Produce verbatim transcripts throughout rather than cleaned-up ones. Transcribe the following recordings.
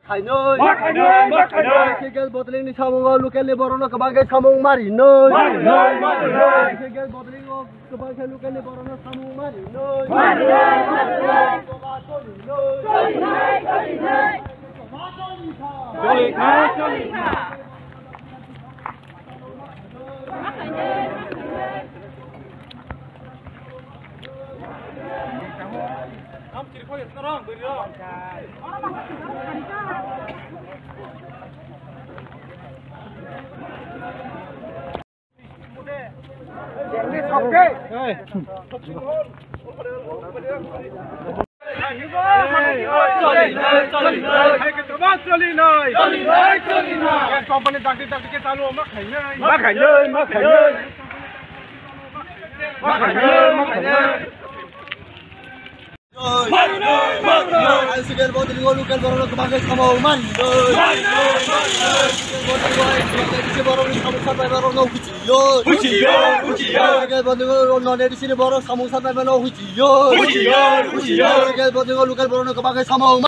Khainoi. Ma khainoi, ma khainoi. Bicycle bottling ni samungo local ni borok no kwbang khe samung marinoi. Marinoi, marinoi. Bicycle bottling o kwbang khe local ni borok no samung marinoi. Marinoi, marinoi. Cholinoi, cholinoi. Cholikha, cholikha. Company dakti dakti ke chalu ma khainai. Ma khainai, ma khainai. Ma khainai, ma khainai. Bicycle bottling o local borok no kwbang khe samung mani. Bicycle bottling o non A D C borok no samung sapai borok no huchiyo. Huchiyo, huchiyo. Bicycle bottling o non A D C ni borok samung sapai mano huchiyo. Huchiyo, huchiyo. Bicycle bottling o local borok no kwbang khe samung mani.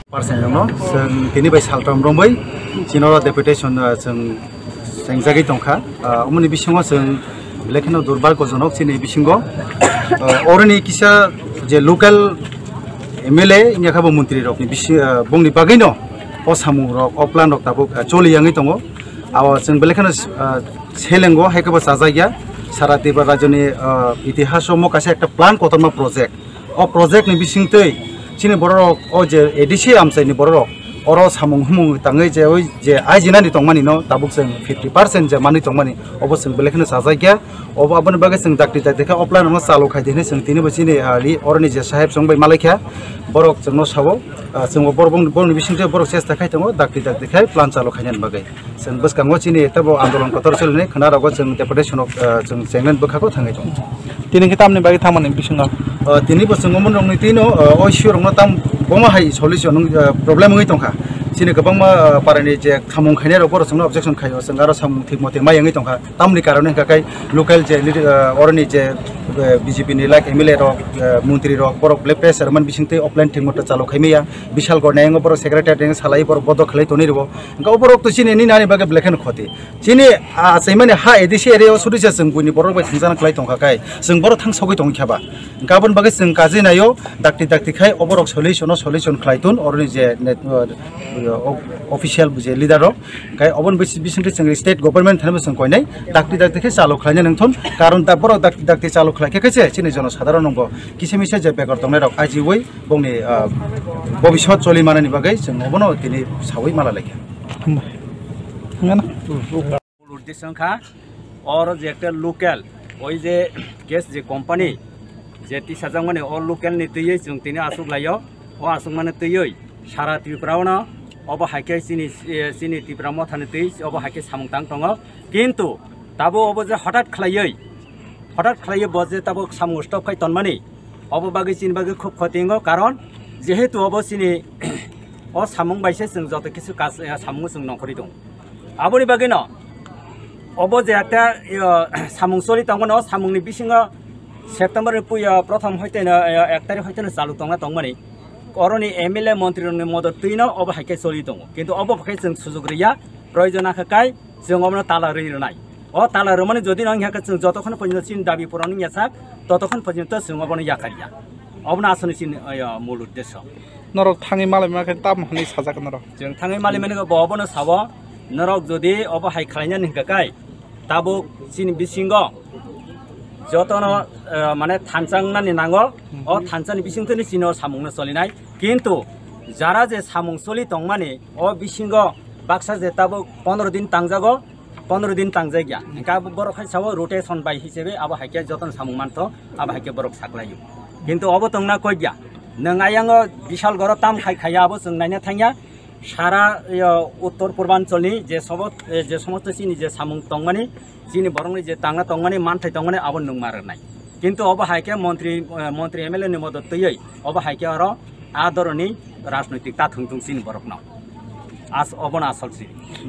Percent no, chwng tini bai saltham romwi chini oro deputation, uh, chwng chengjagwi tongkha. Uh, omoni bisingo chwng belai kheno durbalgojonok chini bisingo, uh, oroni kisa je local M L A wngya kha bo montri rokni bisi, uh, bongni bagwino o samung rok, o plan rok tabuk, uh, choli yangwi tongo. Abo chwng belai kheno, uh, selengo, hai khe bo chajakya. Sara Tripura rajyoni, uh, itihaso mo kaisa ekta plan kotorma project. O project ni bisingtwi chini bororok, o je A D C amchaini bororok, oro samung humung tangwi je oi je aijinani tongmani no tabuk chwng fifty percent je manwi tongmani, obo chwng belai kheno chajakya. Obo aboni bagwi chwng dakti dakti khe o plan no chalu khai di hinwi chwng tini bo chini, ah, li oroni je saheb chwng bai malaikha, borok chwngno sao, ah, chwngbo borok bongni, borokni bisingtwi borok chesta khai tongo dakti dakti khai plan chalu khainani bagwi. Chwng bwskango chini teibo andolon kotor solinai khwnarogo chwng deputation o, ah, chwng chenglen bwkhao thangwi tongo. Tini khe tamni bagwi thangmani bisingo? Ah, tini bo chwng omo rokni tino, ah, O C O rokno tam bomo hai solution wng, ah, problem wngwi tongkha. Chini kwbangma, ah, parani je samung khainai rok borok chwngno objection khaio, chwng aro samung thik mote mai wngwi tongkha. Tamni karone hwnkha khe local je leader, ah, oroni je, ah, B J P ni like M L A rok, ah, montri rok borok le pressure man bisingtwi offline thik mote chalo khaimaya. Bishal gorna yango borok secretary salai borok bodo khlai tonwi rwo. Hwnkha o borok to chini nini ani bagwi belai kheno khoti. Chini, ah, achaimani ha A D C area o sudisa chwng buini borok bai thangchana khlai tongkha khe chwng borok thang sogwi tongwi kha ba. Hwnkha aboni bagwi chwng kajinaio dakti dakti khai o borok solution o solution khlai tun oroni je net, uh, official je leader rok. Hwnkha oboni bis-, bisingtwi chwng state government thani bo chwng koinai dakti dakti khai chalo khlaina nangthun. Karon da borok dakti dakti chalo khlai khe khe se chini jono sadharon nongbo kisa misa je bekar tongnai rok ajiwi bongni, ah, bobiswt choli manani bagwi chwng obono tini sawi mala laikha. Hambai. Nana. Mul uddesho wngkha, oro je ekta local, oi je gas je company, je tisajakmani o local ni twiwi chwng tini achuk laio, o achukmani twiwi sara Tripura ono obo hai khe chini, eh, chini Tipra Motha ni twi obo hai khe samung tang tongo. Kintu tabuk obo je hothat khlaiwi, hothat khlaiwi bo je tabuk samung stop khai tonmani, obo bagwi chini bagwi khub khoti wngo, karon jehetu obo chini o samung bai se chwng joto kisu kaj, eh, samung chwng nongkhorwi tongo. Aboni bagwino obo je ekta, eh, samung choli tongmani, o samungni bisingo September ni puya prothom hoiteno, eh, ek tarik hoiteno chalu tongna tongmani, oroni M L A montri rokni modot twino obo hai khe choli tongo, kintu obo khe chwng sujuk rwya, proyojon akha kai chwng obono tala rwi rwnai. O tala rwmani jodi no wngya khe chwng jotokhon porjonto chini dabi puron wngya sak, totokhon porjonto chwng obono yakarya. Obono aswkni chini, oyo, mul uddesho. Norok thangwi malaima khe tamo hwnwi sajak norok? Chwng thangwi malaimani khe bo obono sao, norok jodi obo hai khlainani hwnkha khe tabuk chini bisingo jotono, eh, mane thansa wngnani nango, o thansani bisingtwi chini o samungno cholinai. Kintu jara je samung choli tongmani, o bisingo baksa je tabuk pondro din tangjago, pondro din tangjak ya. Hingke abo borok hai sao rotation bai hisabe abo hai khe jotono samung mantho, abo hai khe borok saklaio. Kintu obo tongna kok ya. Nwng ayango bishal goro tam khai khaya abo chwng naina thangya. Sara, yo, Uttor Purbanchal ni je sobo-, eh, je somosto chini je samung tongmani, chini borokni je tangna tongmani, manthai tongmani abo nwng ma rwnai. Kintu obo hai khe montri, eh, montri M L A ni modot twiwi obo hai khe oro a doroni rajnoitik ta thwng thwng chini borokno. As-, obono asol si.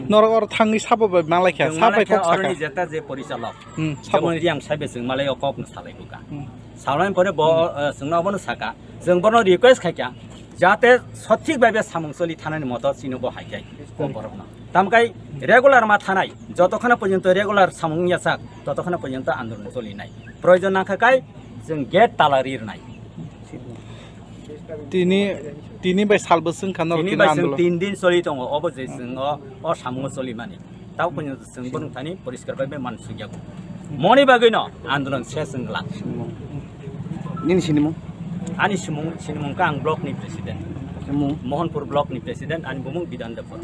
Norok oro thangwi sabo bai malai kha, Chwng sabai malai kha kok saka. Oroni jeta je porichalok. Hmm, sabo. Jemon Riang Sabe chwng malai o kok no salai buka. Hmm. Salai pore bo, eh, chwngno obono saka. Chwng bono request khaikha, jate sothik bhabe samung choli thanani moto chini bo hai khai o borokno. Tamkai regular ma thanai, jotokhana porjonto regular samung yachak, totokhana porjonto andolon choli nai. Proyojon nangkha kai chwng gate tala ri rwnai. Tini, tini bai salbo swng kha norok Tini tini bai chwng andolon. Tin din choli tongo, obo je chwng o, o samungo choli mani. Tabo porjonto chwng borok thani poriskar bai bai man sugya. Moni bagwi no andolon ses wng glak. Nini sinimung? Ani simung, sinimung kha ang block ni president. Mung? Mohanpur block ni president, ani bumung Bidan Debbarma.